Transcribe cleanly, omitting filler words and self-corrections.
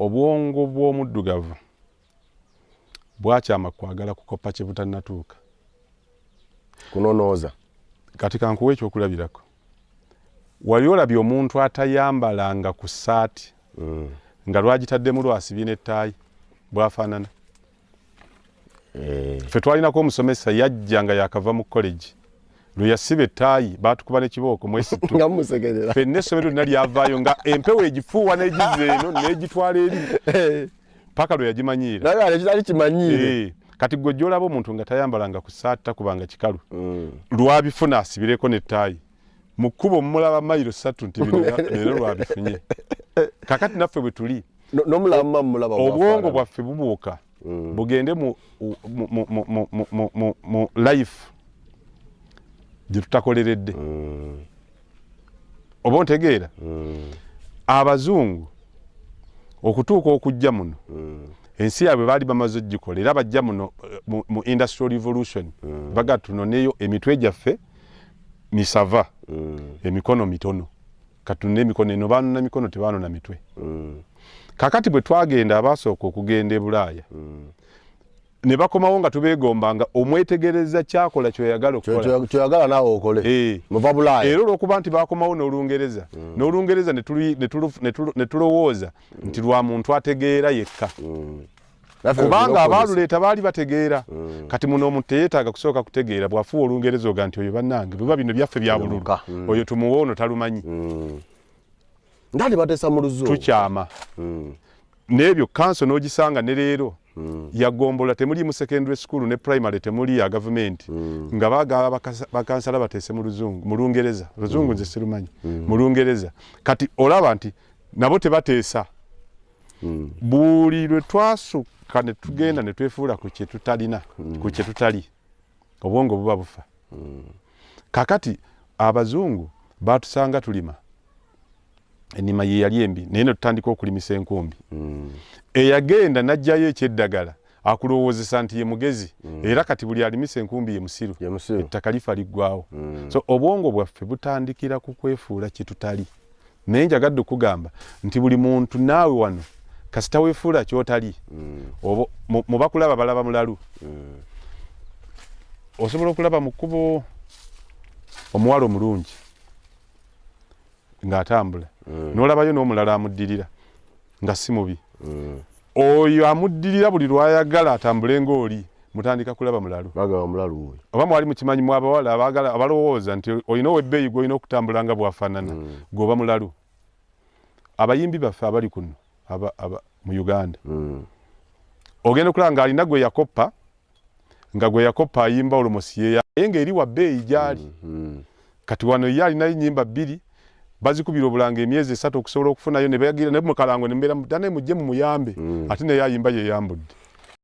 Obwongo bw'omuddugavu bwakyama kwagala kukopa kye butannatuuka. Kunonooza. Kati kankuwa ekyokulabirako. Wali olabye omuntu atayambalanga ku ssaati nga lwagitaddemu lwasibye n'ettaayi bwafaanana? Ffe twalinako omusomesa yajja nga yakava mu college, lwe yasiba ettaayi baatukuba n'ekibooko mwesittu. Nga mumusekerera. Ffenna essomero lyonna lyavaayo nga empewo egifuuwa n'egizza eno n'egitwala eri paka lwe yagimanyiira. Naye ekitali kimanyiire. Kati gwe gy'olaba omuntu nga tayambalanga ku ssaati, takubanga kikalu, lwabifuna asibireko n'ettaayi mu kkubo mumulaba mayiro 3 nti bino leero lwabifunye. Kakati naffe bwe tuli n'omulaba mumulaba obwongo bwaffe bubuuka bugende mu life gye tutakoleredde. Oba ontegeera? Abazungu okutuuka okujja muno, ensi yaabwe baali bamaze ogikola era bajja muno mu industrial revolution. Baga tunoneyo emitwe gyaffe misava, emikono mitono, katunone emikono eno, banona mikono tebanona mitwe. Kakati bwe twagenda, abasooka okugenda e Bulaaya ne bakomawo nga tubeegombanga, omwetegereza kyakola kyoyagala okukola. Kyoyagala naawe okole. Muva Bulaaya. Era olw'okuba nti bakomawo n'Olungereza, n'Olungereza ne tulowooza nti lwa muntu ategeera yekka, kubanga abaaluleeta baali bategeera. Kati muno omuntu teyeetaaga kusooka kutegeera, bw'afuuwa Olungereza oga nti oyo bannange, bweba bino byaffe bya bululu, oyo tumuwe, ono talumanyi. Ndali bateesa mu Luzungu. Tukyama n'ebyo. Kanso n'ogisanga ne leero yagombola temuli secondary school ne primary temuli ya gavumenti, nga baagala bakansala bateese mu Luzungu, mu Lungereza. Luzungu nze sirumanyi, mu Lungereza. Kati olaba nti nabo tebateesa. Buli lwe twasukka ne tugenda ne twefuula ku kye tutalina, ku kye tutali, obwongo buba bufa. Kakati abazungu batusanga tulima, ennima ye yali embi, naye ne tutandika okulimisa enkumbi. Eyagenda n'aggyayo ekyeddagala akulowoozesa nti ye mugezi, era kati buli alimisa enkumbi ye musiru. Ettaka lifa liggwawo. So obwongo bwaffe butandikira ku kwefuula kye tutali. Naye njagadde okugamba nti buli muntu naawe wano kasita weefuula kyotali, oba mubakulaba balaba mulalu. Osobola okulaba mu kkubo omuwala omulungi ng'atambula, n'olabayo n'omulala amuddirira nga si mubi. Oyo amuddirira buli lwayagala atambule ng'oli, mutandika kulaba mulalu. Bagaba mulalu oyo. Oba mwali mukimanyi mu abawala abaagala abalowooza nti olina ow'ebbeeyi gw'olina okutambula nga bw'afaanana, gw'oba mulalu. Abayimbi baffe abali kuno aba mu Uganda, ogenda okulaba ng'alina gwe yakoppa, nga gwe yakoppa ayimba olumosi yeya, naye ng'eri wa bbeeyi gy'ali. Kati wano ye alinayo ennyimba 2 bazikubira obulanga emyezi 3 okusobola okufunayo, ne bagira ne mukalango ne mbeera dane mujje mumuyambe, ate naye ayimba yeyambudde.